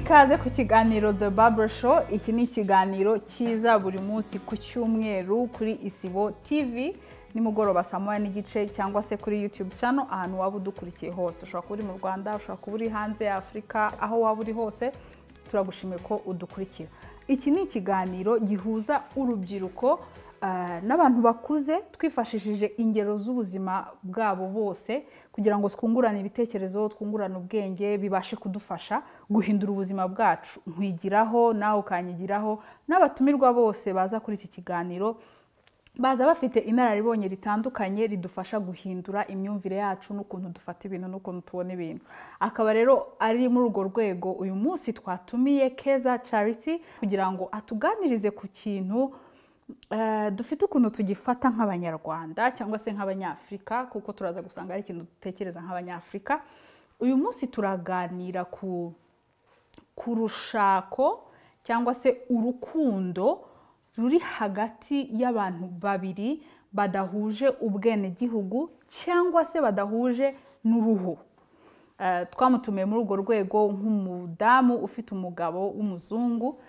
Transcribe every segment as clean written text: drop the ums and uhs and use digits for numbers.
Ikaze ku kiganiro The Barbara Show. Iki ni ikiganiro cyiza buri munsi ku cyumweru kuri Isibo TV nimugoroba saa 1:30, cyangwa se kuri YouTube channel, ahantu waba udukurikiye hose. Ushobora kuba uri mu Rwanda, ushobora kuba uri hanze ya Afurika, aho waba uri hose turagushimiye ko udukurikira. Iki ni ikiganiro gihuza urubyiruko n'abantu bakuze, twifashishije ingero z'ubuzima bwabo bose kugira ngo twungurane ibitekerezo, twungurane ubwenge, bibashe kudufasha guhindura ubuzima bwacu. Nkwigiraho, nawe ukanyigiraho, n'abatumirwa bose baza kuri iki kiganiro baza bafite inararibonye ritandukanye ridufasha guhindura imyumvire yacu n'ukuntu dufata ibintu n'ukuntu tubona ibintu. Akaba rero ari muri urwo rwego uyu munsi twatumiye Keza Charity kugira ngo atuganirize ku kintu dufite ukuntu tugifata nk'Abanyarwanda cyangwa se nk'Abanyafurika, kuko turaza gusanga ari ikintu dutekereza nk'Abanyafurika. Uyu munsi turaganira ku rushako cyangwa se urukundo ruri hagati y'abantu babiri badahuje ubwenegihugu cyangwa se badahuje n'uruhu. Twamutumiye muri urwo rwego nk'umudamu ufite umugabo w'umuzungu.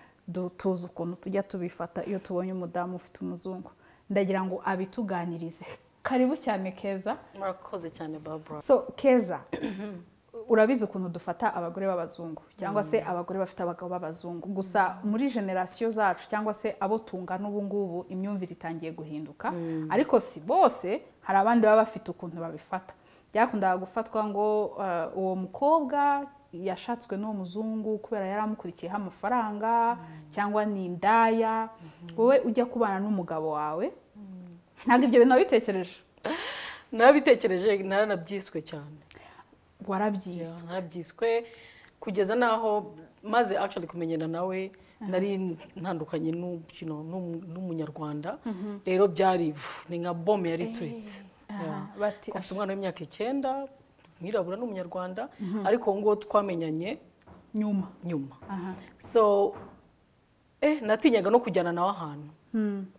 Tuzi ukuntu tujya tubifata iyo tubonye umudamu ufite umuzungu. Ndagira ngo abituganirize. Karibu cyane, Keza. Murakoze cyane, Barbara. So Keza, urabizi ukuntu dufata abagore b'abazungu cyangwa se abagore bafite abagabo b'abazungu. Gusa muri generasiyo zacu cyangwa se abo tungana ubu ngubu, imyumvire itangiye guhinduka, ariko si bose. Hari abandi baba bafite ukuntu babifata. Byakundaga gufatwa ngo uwo mukobwa yashatswe n'uwo muzungu kubera yari amukurikiyeho amafaranga cyangwa ni indaya. Wowe ujya kubana n'umugabo wawe, ntabwo ibyo bintu wabitekereje? Narabitekereje, naranabyiswe cyane. Warabyiswe? Narabyiswe kugeza n'aho maze actually kumenyana nawe nari ntandukanye n'Umunyarwanda. Rero byari ni nka bombe yari ituritse. Bati Ko mfite umwana w'imyaka 9, umwirabura n'Umunyarwanda, ariko uwo nguwo twamenyanye nyuma. Nyuma. So natinyaga no kujyana nawe ahantu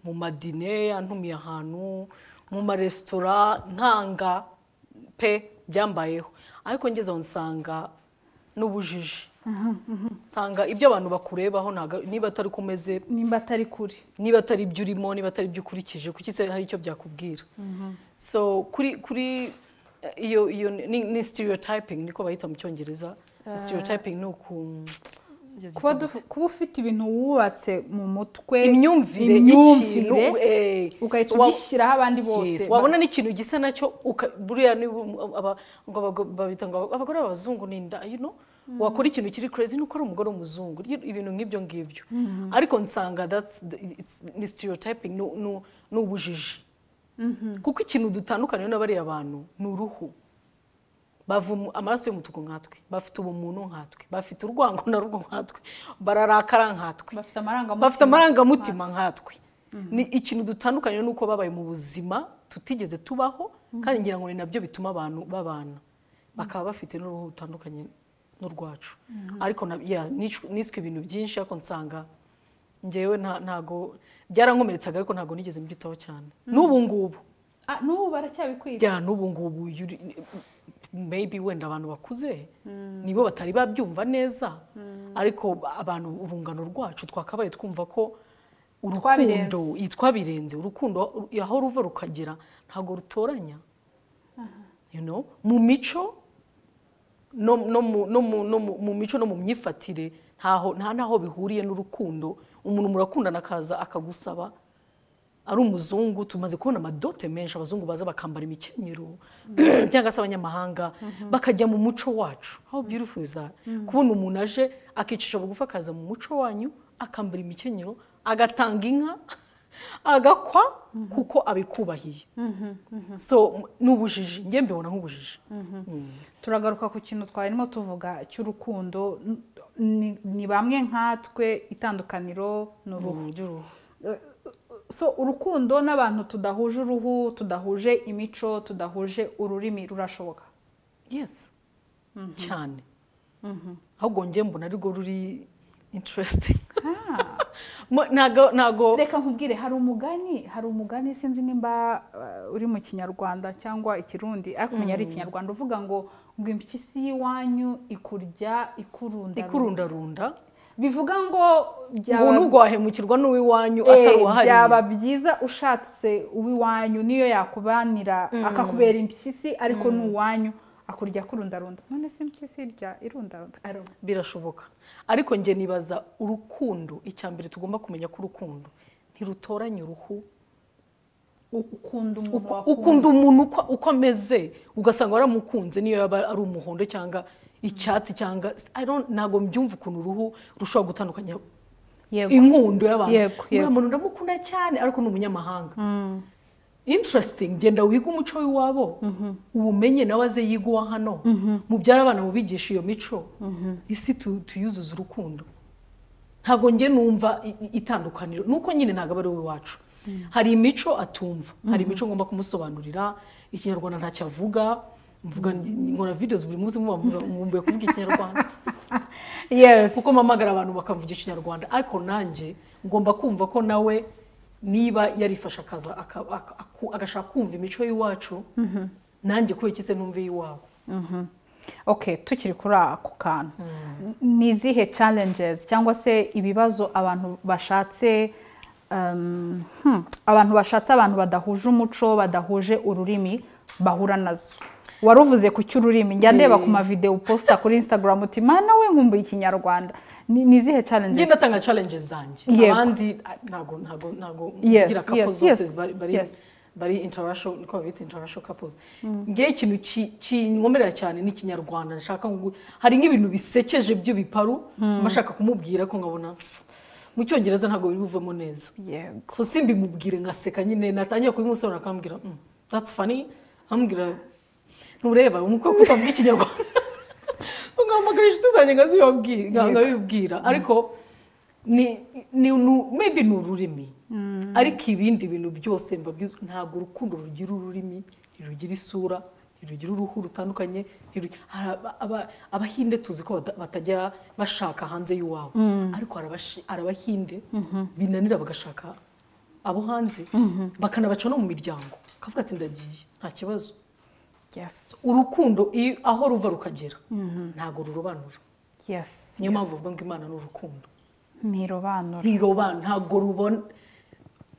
mu ma dinner, antumiye ahantu mu maresitora nkanga pe. Byambayeho, ariko ngeze aho nsanga n'ubujiji, nsanga ibyo abantu bakurebaho ntabwo, niba atari ko umeze, nimba atari kuri niba atari ibyo urimo, niba atari ibyo ukurikije, kuki se hari icyo byakubwira? So kuri iyo ni stereotyping, niko bayita mu Cyongereza. Stereotyping ni uku Kuba ufite ibintu wubatse mu mutwe, imyumvire imyumvire, y'ikintu, ugahita ugishyiraho abandi bose. Yes, wabona n'ikintu gisa nacyo buriya niba ngo babita ngo abagore b'abazungu ni inda, wakora ikintu kiri crazy nuko ari umugore w'umuzungu, ibintu nk'ibyo ngibyo. Ariko nsanga ni stereotyping, ni ubujiji, kuko ikintu dutandukaniye n'abariya bantu ni uruhu. Bava amaraso y'umutuku nkatwe, bafite ubumuntu nkatwe, bafite urwango na rwo nkatwe, bararakara nkatwe, bafite amarangamutima, bafite amarangamutima nkatwe. Ni ikintu dutandukanye nuko babaye mu buzima tutigeze tubaho, kandi ngira ngo ni nabyo bituma abantu babana bakaba bafite n'uruhu rutandukanye n'urwacu. Ariko yeah, niswe ibintu byinshi, ariko nsanga ngewe ntago byarankomeretsaga, ariko ntago nigeze mbyitaho cyane n'ubu ngubu. Ah, n'ubu baracyabikwita? Yeah, n'ubu ngubu maybe wenda abantu bakuze nibo batari babyumva neza, ariko abantu urungano rwacu twakabaye twumva ko urukundo Twabirenze. Twabirenze. Urukundo aho ruva rukagera ntabwo rutoranya mu mico no mu mico no mu myifatire ntaho nta naho bihuriye n'urukundo. Umuntu murakundana akaza akagusaba ari umuzungu. Tumaze kubona ama dot menshi, abazungu baza bakambara imikenyero cyangwa se abanyamahanga bakajya mu muco wacu. How beautiful is that, kubona umuntu aje akicisha bugufi, akaza mu muco wanyu, akambara imikenyero, agatanga inka, agakwa kuko abikubahiye. So ni ubujiji, njye mbibona nk'ubujiji. Turagaruka ku kintu twarimo tuvuga cy'urukundo. Ni bamwe nkatwe, itandukaniro ni uruhu. By'uruhu. So urukundo n'abantu tudahuje uruhu, tudahuje imico, tudahuje ururimi rurashoboka? Yes, cyane. Ahubwo njye mbona arirwo ruri interesting. Ntago Reka nkubwire, hari umugani, sinzi nimba uri mu Kinyarwanda cyangwa Ikirundi, ariko umenya ari Ikinyarwanda, uvuga ngo impyisi y'iwanyu ikurya ikurunda. Ikurundarunda. Bivuga ngo byaba Ngo nubwo wahemukirwa n'uw'iwanyu atari uwahariye. Byaba byiza ushatse uw'iwanyu, niyo yakubanira akakubera impyisi, ariko n'uwanyu akurya akurundarunda. None se impyisi irya irundarunda? I don't know. Birashoboka, ariko njye nibaza urukundo, icya mbere tugomba kumenya ko urukundo ntirutoranya uruhu. Ukunda umuntu wakunze. Ukunda umuntu uko ameze, ugasanga waramukunze niyo yaba ari umuhondo cyangwa icyatsi cyangwa I don't, ntabwo mbyumva ukuntu uruhu rushobora gutandukanya inkundo y'abantu. Uriya muntu ndamukunda cyane, ariko ni umunyamahanga. Interesting, genda wige umuco w'iwabo uwumenye, nawe aze yige uwa hano, mubyare abana, mubigisha iyo mico, isi tuyuzuze urukundo. Ntabwo njye numva itandukaniro, nuko nyine ntabwo aba ari uw'iwacu. Hari imico atumva, hari imico ngomba kumusobanurira. Ikinyarwanda ntacyo avuga, mvuga, nkora videos buri munsi nkumbuye kuvuga Ikinyarwanda, kuko mpamagara abantu bakavuga Ikinyarwanda. Ariko nanjye ngomba kumva ko nawe niba yarifashe akaza agashaka kumva imico y'iwacu, nanjye kubera iki se numva iy'iwabo? Okay, tukiri kuri ako kantu, ni izihe challenges cyangwa se ibibazo abantu bashatse abantu badahuje umuco, badahuje ururimi bahura nazo? Wari uvuze ku cy'ururimi, njya ndeba ku mavideo uposta kuri Instagram uti: "Mana we, nkumbuye Ikinyarwanda." Ni izihe challenges? Ngenda atanga challenges zanjye. Abandi ntago ngira couples zose bari bari interracial, niko babita, interracial couples. Ngewe ikintu kinkomerera cyane ni Ikinyarwanda. Nshaka ngo hari nk'ibintu bisekeje by'ibiparu mba nshaka kumubwira ko nkabona mu Cyongereza ntabwo biri buvemo neza, so simbimubwire, ngaseka nyine. Natangiye kubimusobanura akambwira: "That's funny." Ambwira: "Ntureba umukwe kutavuga Ikinyarwanda?" Ngahamagara inshuti zanjye nkazibabwira, nkabibwira. Ariko ni maybe ni ururimi, ariko ibindi bintu byose mbabwiza, ntabwo urukundo rugira ururimi, ntirugira isura, ntirugira uruhu rutandukanye. Hari Abahinde tuzi ko batajya bashaka hanze y'iwabo, ariko hari Abahinde binanira bagashaka abo hanze, bakanabaca no mu miryango, kavuga ati: "Ndagiye, nta kibazo." Urukundo iyo aho ruva rukagera ntabwo rurobanura. Niyo mpamvu bavuga ngo Imana ni urukundo. Ntirobanura. Ntirobanura, ntabwo rubona.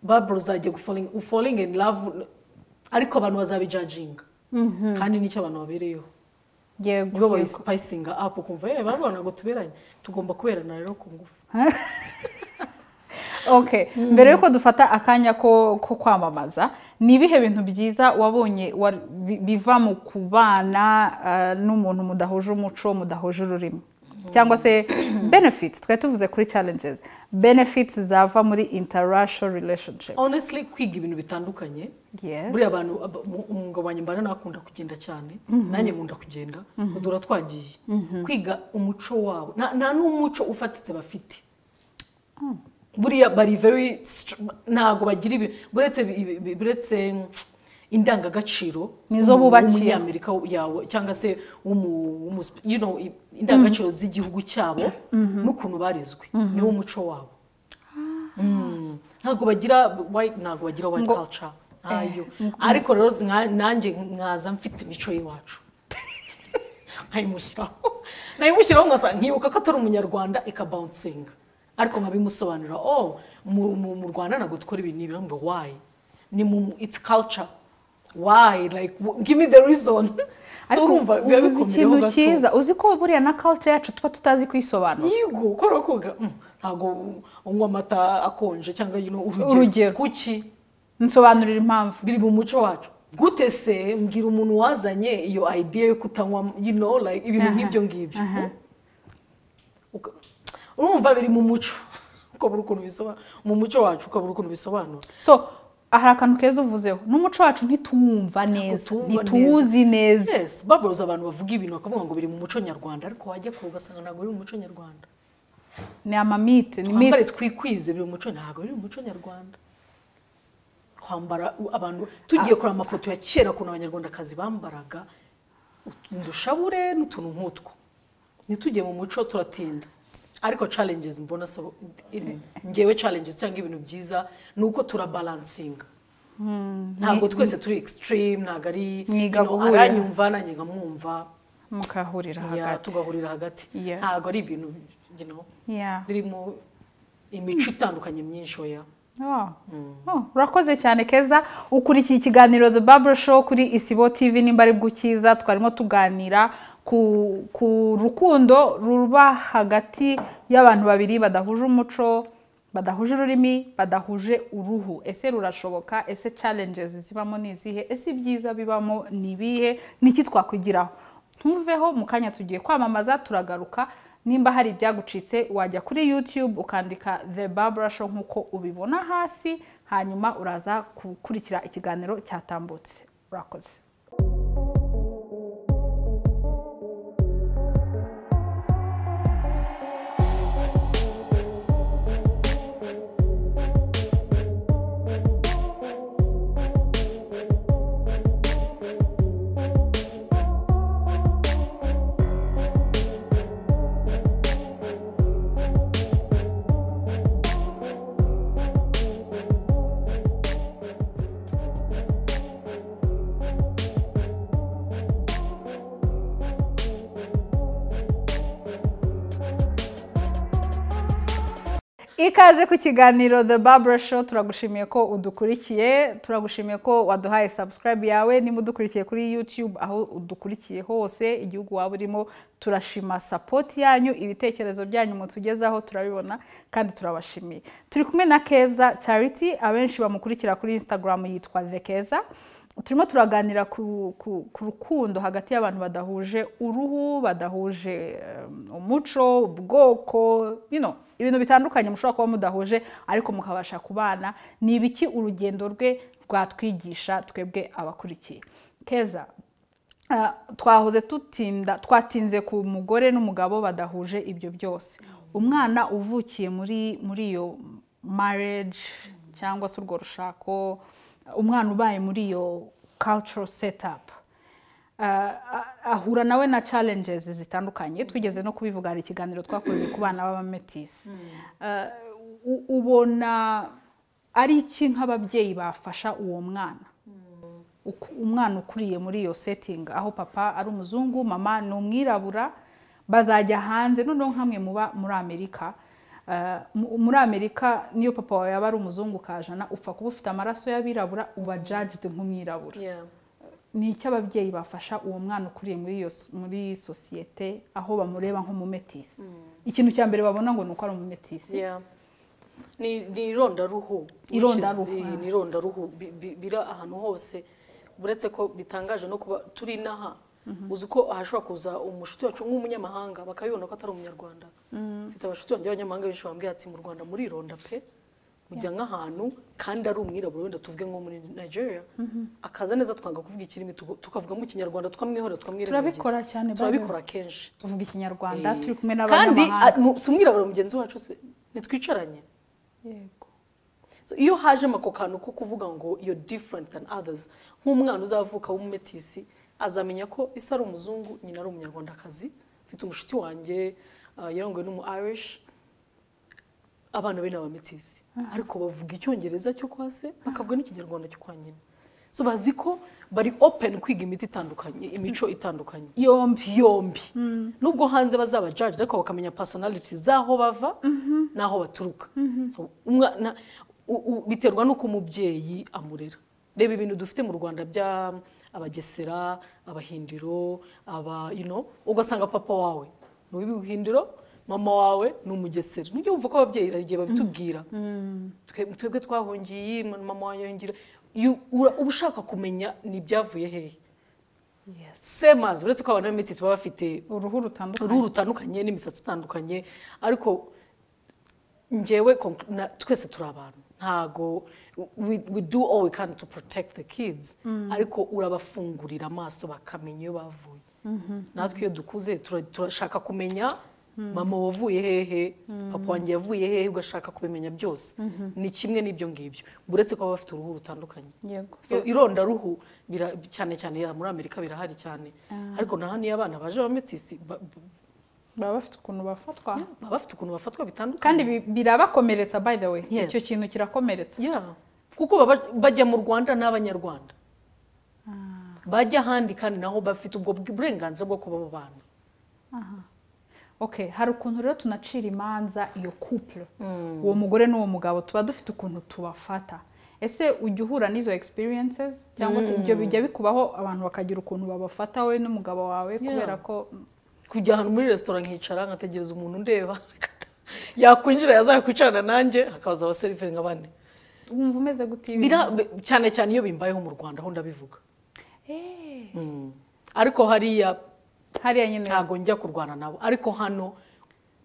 Babura uzajya falling in love, ariko abantu bazabijudginga, kandi nicyo abantu babereyeho. Nibo bayispicinga up, ukumva yewe baravuga ntabwo tuberanye. Tugomba kuberana rero ku ngufu. Okay, mbere yuko dufata akanya ko kwamamaza, ni ibihe bintu byiza wabonye biva mu kubana n'umuntu mudahuje umuco, mudahuje ururimi, cyangwa se benefits? Twari tuvuze kuri challenges, benefits zava muri interracial relationship. Honestly, kwiga ibintu bitandukanye. Buriya abantu umugabo wanjye mbana nawe akunda kugenda cyane, nanjye nkunda kugenda, udura twagiye kwiga umuco wabo. Nta n'umuco ufatitse bafite. Buriya bari very ntabwo bagira ibi buretse indangagaciro Nizo bubakiye. w'Umunyamerika yawe cyangwa se indangagaciro z'igihugu cyabo n'ukuntu barezwe, niwo muco wabo. Ntabwo bagira white culture, ntayo. Ariko rero nanjye nkaza mfite imico y'iwacu, nkayimushyiraho, nkibuka ko atari Umunyarwanda, ikabouncinga, ariko nkabimusobanurira: "Oh, mu Rwanda ntabwo dukora ibintu n'ibi." Ngo: "Why?" Ni mu, it's culture. "Why? Like, give me the reason." So Ariko urumva biba uvuze bikomeyeho ikintu gato. cyiza. Uzi ko buriya na culture yacu tuba tutazi kwisobanura? Yego, ukora koga, ntabwo unywa amata akonje cyangwa urugero. Urugero. Kuki? Nsobanurira impamvu. Biri mu muco wacu gute se? Mbwira umuntu wazanye iyo idea yo kutanywa, like ibintu nk'ibyo ngibyo. Urumva biri mu muco, ukabura ukuntu bisobanura, mu muco wacu ukabura ukuntu bisobanura. So hari akantu keza uvuzeho, n'umuco wacu ntituwumva neza. Tuwumva. Ntituwuzi neza. Yes, babuze abantu bavuga ibintu bakavuga ngo biri mu muco nyarwanda, ariko wajya kure ugasanga ntabwo biri mu muco nyarwanda. Ni amamythe, ni Twambare mythe. twikwize, biri mu muco, ntabwo biri mu muco nyarwanda. Kwambara, abantu tugiye kureba amafoto ya kera ukuntu Abanyarwandakazi bambaraga udushabure n'utuntu nk'utwo, ntitujye mu muco, turatinda. Ariko challenges mbona, so ngewe challenges cyangwa ibintu byiza ni uko turabalansinga. Ntabwo twese turi extreme, ntabwo ari Mwiga you know, guhurira. Aranyumva nanjye nkamwumva. Mukahurira Yeah, hagati. Tugahurira hagati. Ntabwo ari ibintu birimo imico itandukanye myinshi, oya. Oh. Oh, urakoze cyane Keza. Ukurikiye ikiganiro The Barbara Show kuri Isibo TV. Nimba ari bwukiza, twarimo tuganira ku rukundo ruba hagati y'abantu babiri badahuje umuco, badahuje ururimi, badahuje uruhu. Ese rurashoboka? Ese challenges zibamo ni izihe? Ese ibyiza bibamo ni ibihe? Niki twakwigiraho? Ntuveho, mu kanya tugiye kwamamaza, turagaruka. Nimba hari ibyagucitse, wajya kuri YouTube ukandika The Barbara Show nk'uko ubibona hasi, hanyuma uraza gukurikira ikiganiro cyatambutse. Urakoze. Ikaze ku kiganiro The Barbara Show. Turagushimiye ko udukurikiye, turagushimiye ko waduhaye subscribe yawe. Niba udukurikiye kuri YouTube, aho udukurikiye hose, igihugu waba urimo, turashima support yanyu, ibitekerezo byanyu mutugezaho turabibona kandi turabashimiye. Turi kumwe na Keza Charity, abenshi bamukurikira kuri Instagram yitwa The Keza. Turimo turaganira ku rukundo hagati y'abantu badahuje uruhu, badahuje umuco, ubwoko, ibintu bitandukanye mushobora kuba mudahuje ariko mukabasha kubana. Ni ibiki urugendo rwe rwatwigisha twebwe abakurikiye? Keza, twahoze tutinda, twatinze ku mugore n'umugabo badahuje ibyo byose. Umwana uvukiye muri iyo marriage cyangwa se urwo rushako, umwana ubaye muri iyo cultural setup, ahura nawe na challenges zitandukanye. Twigeze no kubivuga, hari ikiganiro twakoze ku bana b'abametisi. Ubona ari iki nk'ababyeyi bafasha uwo mwana, umwana ukuriye muri iyo setting aho papa ari umuzungu, mama ni umwirabura, bazajya hanze? Noneho nkamwe muba muri Amerika, muri Amerika niyo papa wawe yaba ari umuzungu kajana, upfa kuba ufite amaraso y'abirabura, uba judged nk'umwirabura. Ni icyo ababyeyi bafasha uwo mwana ukuriye muri sosiyete aho bamureba nk'umumetisi? Ikintu cya mbere babona ngo ni uko ari umumetisi. Ni irondaruhu. Irondaruhu, Ni irondaruhu biri ahantu hose, uretse ko bitangaje no kuba turi inaha. Uzi ko ahashobora kuza umushuti wacu nk'umunyamahanga bakabibona ko atari umunyarwanda? Mfite abashuti banjye b'abanyamahanga benshi bambwira ati: "Mu Rwanda murironda pe, mujya nk'ahantu kandi ari umwirabura, wenda tuvuge nko muri Nigeria, akaza neza twanga kuvuga ikirimi, tukavuga mu Kinyarwanda, tukamwihorera, tukamwirengagiza." Turabikora cyane, Turabikora kenshi. Tuvuga Ikinyarwanda turi kumwe Kandi n'abanyamahanga. si umwirabura mugenzi wacu se ntitwicaranye? Yego. So, iyo hajemo ako kantu ko kuvuga ngo you're different than others, nk'umwana uzavuka w'umumetisi azamenya ko ise ari umuzungu, nyina ari umunyarwandakazi. Mfite umushuti wanjye, yarongowe n'umu Irish, abana be ni abametisi ariko bavuga Icyongereza cyo kwa se, bakavuga n'Ikinyarwanda cyo kwa nyina. So bazi ko bari open kwiga imiti itandukanye, imico itandukanye. Yombi. Yombi. Nubwo hanze bazaba judge, ariko bakamenya personality z'aho bava n'aho baturuka. So umwana biterwa n'uko umubyeyi amurera. Reba ibintu dufite mu Rwanda bya Abagesera, Abahindiro, aba ugasanga papa wawe ni uw'Ibuhindiro, mama wawe ni Umugesera. Nujya wumva ko ababyeyi hari igihe babitubwira: "Twebwe twahungiye iyi, mama wanjye yahungira." Uba ushaka kumenya ni ibyavuye hehe. Semazi uretse ko abantu b'abametisi baba bafite uruhu rutandukanye, uruhu rutandukanye n'imisatsi itandukanye, ariko njyewe twese turi abantu. Ntago we do all we can to protect the kids, ariko urabafungurira amaso bakamenya iyo bavuye. Natwe iyo dukuze turashaka kumenya mama wavuye hehe, papa wanjye yavuye hehe, ugashaka kubimenya byose. Ni kimwe n'ibyo ngibyo, uretse ko baba bafite uruhu rutandukanye. So irondaruhu cyane cyane ya muri Amerika birahari cyane, ariko na hano iyo abana baje b'abametisi Baba bafite ukuntu bafatwa. Baba bafite ukuntu bafatwa bitandukanye. Kandi birabakomeretsa, by the way. Yes. Icyo kintu kirakomeretsa. Yeah. Kuko baba bajya mu Rwanda n'Abanyarwanda, bajya ahandi kandi naho bafite ubwo burenganzira bwo kuba abo bantu. Okay, hari ukuntu rero tunacira imanza iyo couple, uwo mugore n'uwo mugabo, tuba dufite ukuntu tubafata. Ese ujya uhura n'izo experiences, cyangwa se ibyo bijya bikubaho, abantu bakagira ukuntu babafata wowe n'umugabo wawe kubera ko Kujya ahantu muri resitora nkicara nkategereza umuntu ndeba, yakwinjira, yazakwicarana nanjye, hakaza abaseriveri nka bane. Wumva umeze gute iyo Cyane cyane iyo bimbayeho mu Rwanda aho ndabivuga. Ariko hariya Hariya nyine ntabwo njya kurwana nabo. Ariko hano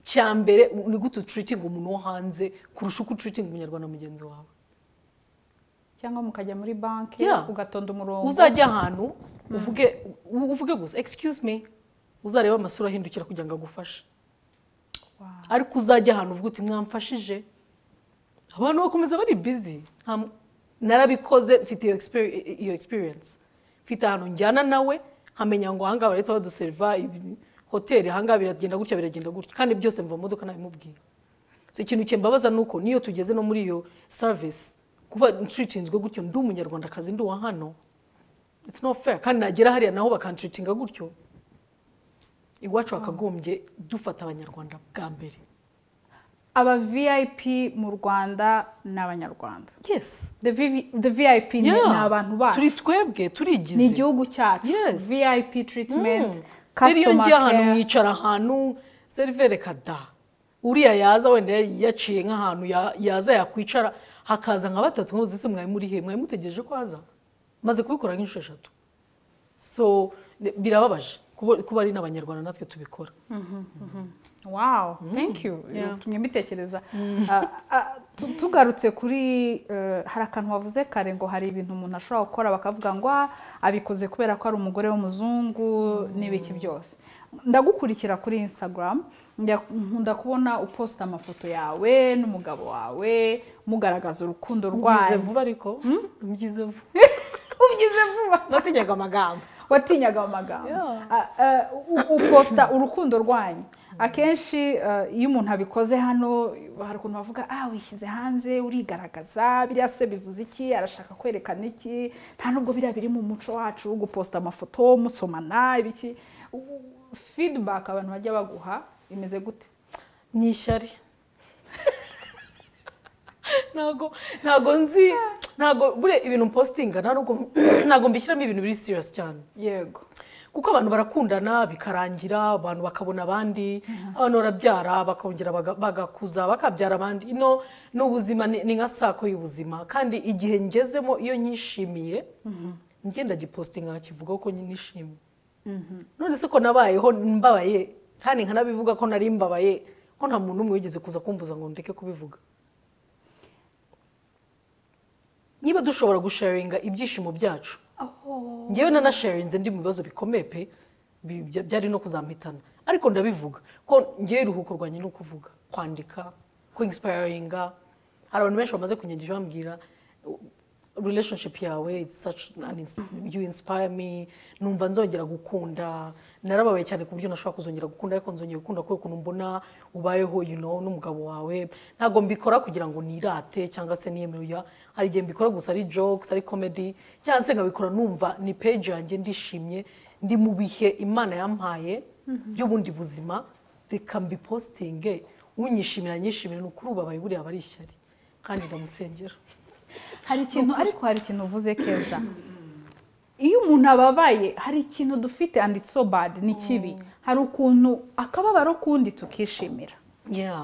cya mbere ni gute utreatinga umuntu wo hanze kurusha uko utreatinga Umunyarwanda mugenzi wawe? Cyangwa mukajya muri banki, ugatonda umurongo. Uzajya ahantu uvuge gusa "Excuse me", uzareba amasura ahindukira kugira ngo agufashe. Ariko uzajya ahantu uvuge uti "Mwamfashije", abantu bakomeza bari busy. Narabikoze, mfite iyo experience, mfite ahantu njyana nawe nkamenya ngo ahangaha barahita baduseriva hoteli, ahangaha biragenda gutya, biragenda gutya, kandi byose mva mu modoka nabimubwiye. So ikintu kimbabaza ni uko niyo tugeze no muri iyo service, kuba ntreatinzwe gutyo ndi Umunyarwandakazi, ndi uwa hano, it's not fair. Kandi nagera hariya naho bakantreatinga gutyo. Iwacu hakagombye dufata Abanyarwanda bwa mbere. Aba VIP mu Rwanda ni Abanyarwanda. Yes. The VIP ni abantu bacu. Turi twebwe turigize. Ni igihugu cyacu. VIP treatment, Rero iyo customer ngiye ahantu care. mwicara ahantu, seriveri kada uriya yaza wenda yaciye nk'ahantu, yaza yakwicara hakaza nka batatu, nkuzi se mwari muri he, mwari mutegereje ko aza? Maze kubikora nk'inshuro eshatu. So birababaje kuba ari n'Abanyarwanda natwe tubikora. Wow, thank you. Utumye mbitekereza. Tugarutse kuri hari akantu wavuze kare ngo hari ibintu umuntu ashobora gukora bakavuga ngo "Ah, abikoze kubera ko ari umugore w'umuzungu" n'ibiki byose. Ndagukurikira kuri Instagram, nkunda kubona uposta amafoto yawe n'umugabo wawe mugaragaza urukundo Mbyize rwanyu. vuba, ariko mbyize vuba. Ubyize vuba. Natinyaga amagambo. Watinyaga amagambo. Yeah. Uposta urukundo rwanyu akenshi. Iyo umuntu abikoze hano hari ukuntu bavuga: "Ah, wishyize hanze, urigaragaza, biriya se bivuze iki? Arashaka kwerekana iki? Nta nubwo biriya biri mu muco wacu guposta amafoto musomana", ibiki. Feedback abantu bajya baguha imeze gute? Ni ishyari. Ntago nzi, ntago buriya ibintu mpostinga ntago mbishyiramo ibintu biri serious cyane, kuko abantu barakundana bikarangira, abantu bakabona abandi, abantu barabyara bakongera bagakuza bakabyara abandi. Ino ni ubuzima, ni nka sako y'ubuzima. Kandi igihe ngezemo iyo nyishimiye ngenda gipostinga nkakivugaho ko nishimiye. None se ko nabayeho mbabaye kandi nkanabivuga ko nari mbabaye, ko nta muntu n'umwe wigeze kuza kumbuza ngo ndeke kubivuga? Niba dushobora gusharinga ibyishimo byacu, ngewe nanasharinze ndi mu bibazo bikomeye pe, byari no kuzampitana, ariko ndabivuga ko ngewe iruhuko rwanjye ni ukuvuga, kwandika, kwinspiringa. Hari abantu benshi bamaze kunyangisha bambwira: "Relationship yawe, it's such an you inspire me, numva nzongera gukunda. Narababaye cyane ku buryo nashobora kuzongera gukunda, ariko nzongera gukunda kubera ukuntu mbona ubayeho n'umugabo wawe." Ntabwo mbikora kugira ngo nirate cyangwa se niyemere. Hari igihe mbikora gusa ari jokes, ari comedy, cyangwa se nkabikora numva ni page yanjye, ndishimye, ndi mu bihe Imana yampaye by'ubundi buzima, reka mbipostinge, unyishimira nyishimire. Ni ukuri ubabaye buriya aba ari ishyari kandi ndamusengera. Hari ikintu, ariko hari ikintu uvuze keza. Iyo umuntu ababaye, hari ikintu dufite, and it's so bad, ni kibi, hari ukuntu akababaro kundi tukishimira,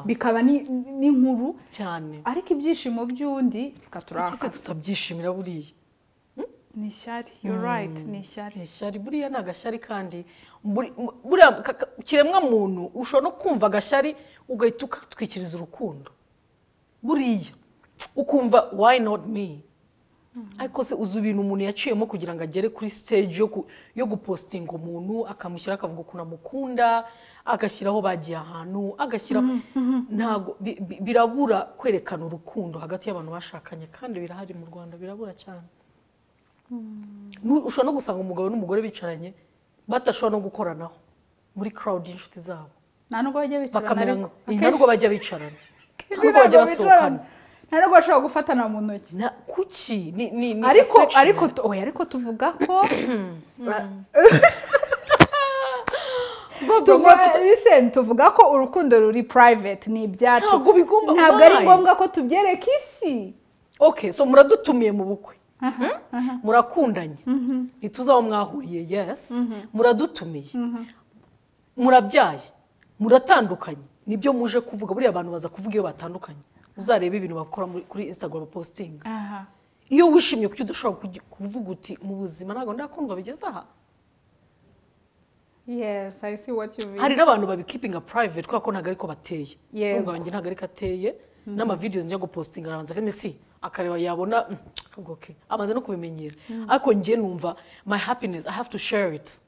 bikaba n'inkuru, Cyane. ariko ibyishimo by'undi Kuki se bikaturakaza. tutabyishimira buriya? Ni ishyari, you're right, ni ishyari. Ni ishyari, buriya ni agashyari. Kandi buriya kiremwa muntu ushobora no kumva agashyari ugahita ukatwikiriza urukundo, buriya ukumva "Why not me?" Ariko se uzi ibintu umuntu yaciyemo kugira ngo agere kuri stage yo gupostinga umuntu, akamushyira, akavuga ukuntu amukunda, agashyiraho bagiye ahantu, agashyiraho? Ntago birabura kwerekana urukundo hagati y'abantu bashakanye, kandi birahari mu Rwanda, birabura cyane. Ushobora no gusanga umugabo n'umugore bicaranye badashobora no gukoranaho muri crowd y'inshuti zabo. Nta nubwo bajya bicarana, bakamera ariko nta nubwo bajya bicarana, nta nubwo bajya basohokana, nta nubwo bashobora gufatana mu ntoki. Kuki ni Ariko affection. Ariko oya, ariko tuvuga ko listen, tuvuga ko urukundo ruri private, ni ibyacu. Ntabwo bigomba, ntabwo ari why? ngombwa ko tubyereka isi. Okay, so muradutumiye mu bukwe, murakundanye, ntituzi aho mwahuriye, yes, muradutumiye, murabyaye, muratandukanye, nibyo muje kuvuga. Buriya abantu baza kuvuga iyo batandukanye. Uzarebe ibintu bakora kuri Instagram posting. Iyo wishimye, kuki udashobora kuvuga uti mu buzima ntabwo ndakundwa bigeze aha? Yes, I see what you mean. Hari n'abantu babikeepinga private kubera ko ntabwo ariko bateye. Umugabo wanjye ntabwo ariko ateye. N'amavideos njya gupostinga, arabanza akame si akareba, yabona akavuga okay, amaze no kubimenyera. Ariko njye numva my happiness, I have to share it.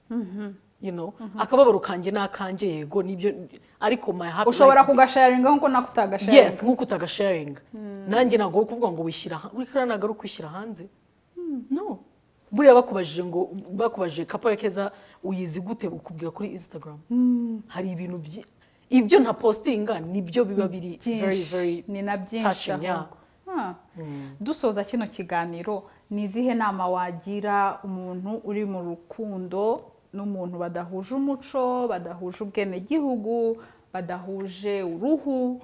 Akababaro kanjye ni akanjye, yego nibyo, ariko my happy Ushobora kugasharinga nkuko nako utagasharinga. Yes, nk'uko utagasharinga. Nanjye ntabwo uri kuvuga ngo wishyira uri kariya, ntabwo ari ukwishyira hanze, no. Buriya bakubajije ngo, bakubajije couple ya Keza uyizi gute, ukubwira kuri Instagram. Hari ibintu ibyo nta postinga nibyo biba biri very very Ni na byinshi touching, yeah. ahubwo. Dusoza kino kiganiro, ni izihe nama wagira umuntu uri mu rukundo n'umuntu badahuje umuco, badahuje ubwenegihugu, badahuje uruhu,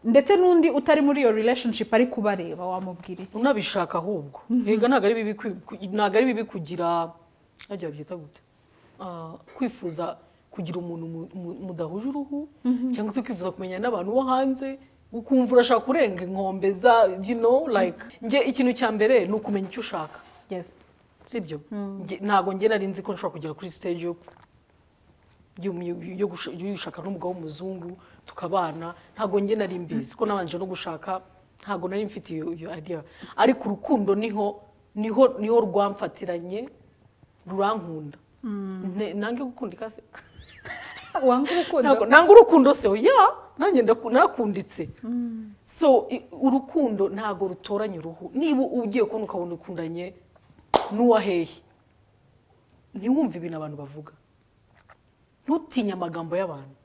ndetse n'undi utari muri iyo relationship ari kubareba, wamubwira iki? Unabishaka ahubwo, yega ntabwo ari bibi ntabwo ari bibi kugira, hajya babyita gute, kwifuza kugira umuntu mudahuje uruhu, cyangwa se kwifuza kumenya n'abantu bo hanze, ukumva urashaka kurenga inkombe za like nge ikintu cya mbere ni ukumenya icyo ushaka. Sibyo? Ntabwo njye nari nzi ko nshobora kugera kuri stage yo gushaka n'umugabo w'umuzungu tukabana. Ntabwo njye nari mbizi ko nabanje no gushaka, ntabwo nari mfite iyo idea. Ariko urukundo niho rwamfatiranye, rurankunda. Nange gukunda se? Wanga urukundo? Ntabwo nanga urukundo se, oya, nanjye narakunditse. So urukundo ntabwo rutoranya uruhu. Niba ugiye kubona ukabona ukundanye n'uwa hehe, ntiwumve ibintu abantu bavuga, ntutinye amagambo y'abantu.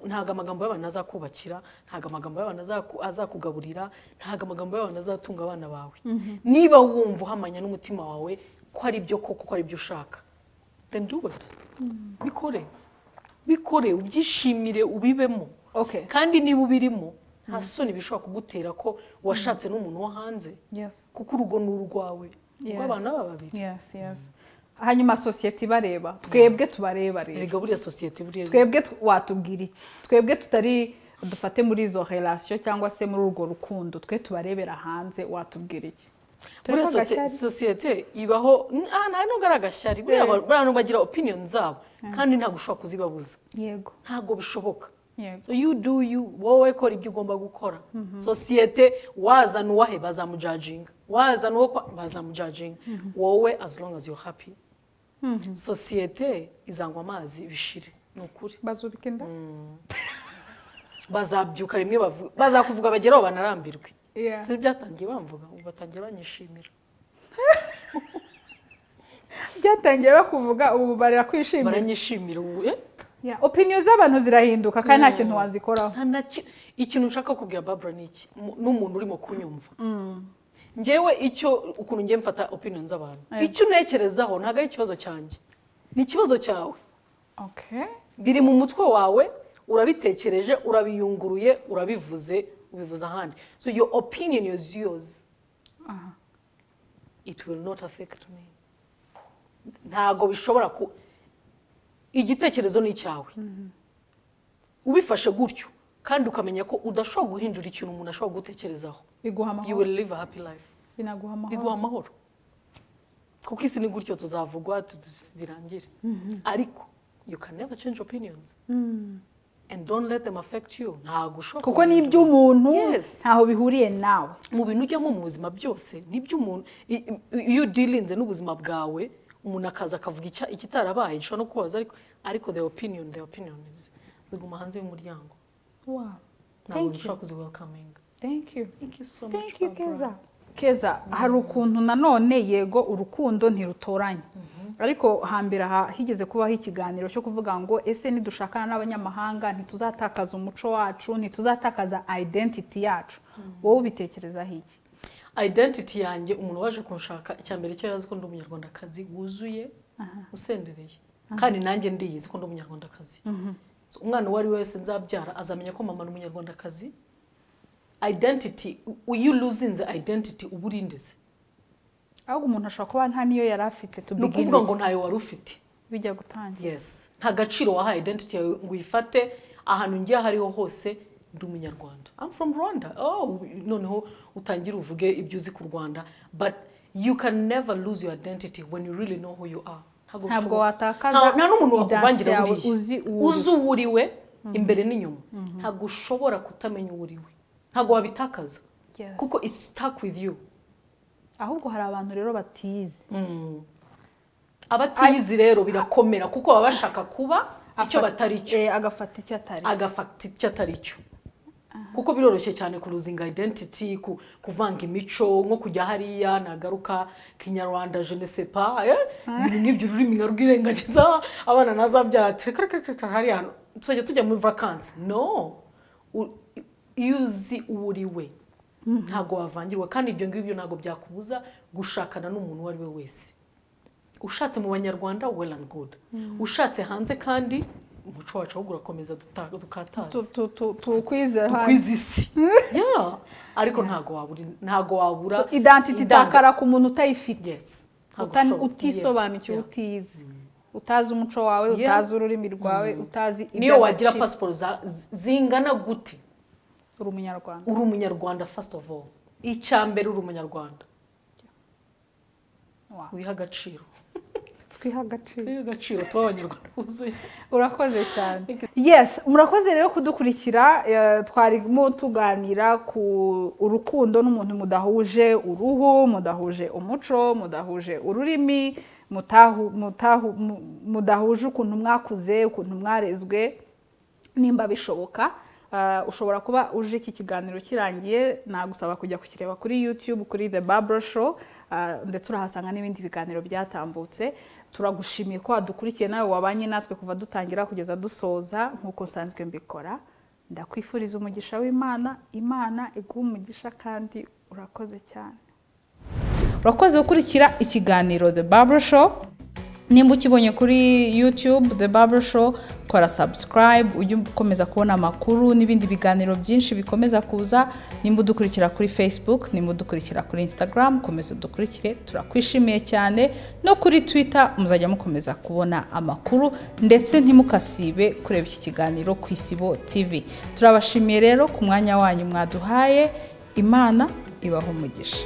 Ntabwo amagambo y'abantu azakubakira, ntabwo amagambo y'abantu azakugaburira, ntabwo amagambo y'abantu azatunga abana bawe. Niba wumva uhamanya n'umutima wawe ko ari byo koko, ko ari byo ushaka, then do it, bikore, bikore, ubyishimire, ubibemo. Kandi niba ubirimo, nta soni bishobora kugutera ko washatse n'umuntu wo hanze, kuko urugo ni urwawe, rw'abana baba babiri. Yes, hanyuma sosiyete ibareba, twebwe tubareba rero. Erega buriya sosiyete buriya Twebwe watubwira iki, twebwe tutari dufate muri izo relation cyangwa se muri urwo rukundo, twe tubarebera hanze, watubwira iki? Buriya Turi ko agashyari. Sosiyete ibaho, nta nubwo ari agashyari. Buriya abantu bagira opinion zabo kandi ntabwo ushobora kuzibabuza. Ntabwo bishoboka. So you do you, wowe kora ibyo ugomba gukora. Sosiyete wazana uwahe bazamujudginga, wazana uwo bazamujudginga. Wowe as long as you're happy, sosiyete izangwa amazi bishire, ni ukuri. Bazubika inda. Bazabyuka rimwe bazakuvuga bageraho banarambirwe. Si byatangiye bamvuga, ubu batangiye banyishimira. Byatangiye bakuvuga, ubu barira kwishimira. Baranyishimira ubu, eh? Yeah, opinion z'abantu zirahinduka kandi nta kintu wazikoraho. Nta na ikintu nshaka kubwira Barbara ni iki, n'umuntu urimo kunyumva, ngewe icyo ukuntu ngiye mfata opinion z'abantu, icyo untekerezaho ntabwo ari ikibazo cyanjye, ni ikibazo cyawe. Biri mu mutwe wawe, urabitekereje, urabiyunguruye, urabivuze, ubivuze ahandi. So your opinion is yours. It will not affect me. Ntabwo bishobora ku igitekerezo ni icyawe. Ubifashe gutyo kandi ukamenya ko udashobora guhindura ikintu umuntu ashobora gutekerezaho, Biguha you amahoro. will live a happy life. Binaguha amahoro. Biguha amahoro, kuko isi ni gutyo, tuzavugwa birangire, ariko you can never change opinions and don't let them affect you. Ntabwo ushobora Kuko ni iby'umuntu, ntaho bihuriye nawe. Mu bintu ujyamo mu buzima byose ni iby'umuntu. Iyo udealinze n'ubuzima bwawe, umuntu akaza akavuga ikitarabaye, gishobora no kubaza, ariko the opinion is biguma hanze y'umuryango. Ntabwo Thank you. bishobora kuziwelcominga. Thank you. Thank you so much, Thank you. Barbara. Keza, Keza, hari ukuntu nanone, yego, urukundo ntirutoranya. Ariko hambere aha higeze kubaho ikiganiro cyo kuvuga ngo ese nidushakana n'abanyamahanga ntituzatakaza umuco wacu, ntituzatakaza identity yacu? Wowe ubitekerezaho iki? Identity yanjye, umuntu waje kunshaka, icya mbere cyo yarazi ko ndi Umunyarwandakazi wuzuye usendereye, kandi nanjye ndiyizi ko ndi Umunyarwandakazi. So, umwana uwo ari we wese nzabyara azamenya ko mama ni Umunyarwandakazi. Identity, iyo ulosinze identity uba urindeze. Ahubwo umuntu ashobora kuba nta niyo yari afite to Ni begin ukuvuga with. ngo ntayo wari ufite Bijya gutangira. Yes, nta gaciro wahaye identity yawe ngo uyifate. Ahantu ngiye aho ariho hose, ndi Umunyarwanda, I'm from Rwanda. Oh, noneho utangire uvuge ibyo uzi ku Rwanda, but you can never lose your identity when you really know who you are. Ntabwo bishoboka. watakaza Nta n'umuntu identity wakuvangira yawe buriya. uzi uwo uri. Uzi uwo uriwe imbere n'inyuma, ntabwo ushobora kutamenya uwo uriwe, ntabwo wabitakaza kuko it's stuck with you. Ahubwo hari abantu rero batize. Abatiyizi rero birakomera, kuko baba bashaka kuba icyo batari cyo. Agafata icyo atari. Agafata icyo atari cyo, kuko biroroshye cyane kulosinga identity, kuvanga imico, nko kujya hariya nagaruka Kinyarwanda, je ne sais pas, ibintu nk'ibyo, ururimi nkarwirengagiza, abana nazabyara ati reka reka reka, hariya hantu tuzajya tujya muri vacances. No, iyo uzi uwo uri we ntabwo wavangirwa, kandi ibyo ngibyo ntabwo byakubuza gushakana n'umuntu uwo ari we wese. Ushatse mu Banyarwanda, well and good. Ushatse hanze, kandi umuco wacu ahubwo urakomeza dukataza. Tukwize hano. Dukwiza isi. Yeah. Ariko ntabwo wabura So, identity itakara ku muntu utayifite. Yes. Ntabwo ushobora. Utisobanukiwe, Yes, yeah. utize, utazi umuco wawe, utazi ururimi rwawe, utazi Niyo wagira iby'agaciro. pasiporo zingana gute, Uri Umunyarwanda. Uri Umunyarwanda first of all. Icya mbere, uri Umunyarwanda. Wiha agaciro. Twiha agaciro. Twiha agaciro, tuba Abanyarwanda buzuye. Urakoze cyane. Yes, murakoze rero kudukurikira. Twarimo tuganira ku urukundo n'umuntu mudahuje uruhu, mudahuje umuco, mudahuje ururimi, mudahuje ukuntu mwakuze, ukuntu mwarezwe, nimba bishoboka. Ushobora kuba uje iki kiganiro kirangiye, nagusaba kujya kukireba kuri YouTube, kuri The Barbara Show, ndetse urahasanga n'ibindi biganiro byatambutse. Turagushimiye ko wadukurikiye, nawe wabanye natwe kuva dutangira kugeza dusoza. Nk'uko nsanzwe mbikora, ndakwifuriza umugisha w'Imana. Imana iguhe umugisha, kandi urakoze cyane. Urakoze gukurikira ikiganiro The Barbara Show. Nimba ukibonye kuri YouTube The Barbara Show, kora subscribe ujye ukomeza kubona amakuru n'ibindi biganiro byinshi bikomeza kuza. Nimba udukurikira kuri Facebook, nimba udukurikira kuri Instagram, komeza udukurikire, turakwishimiye cyane. No kuri Twitter muzajya mukomeza kubona amakuru, ndetse ntimukasibe kureba iki kiganiro ku Isibo TV. Turabashimiye rero ku mwanya wanyu mwaduhaye. Imana ibaho umugisha.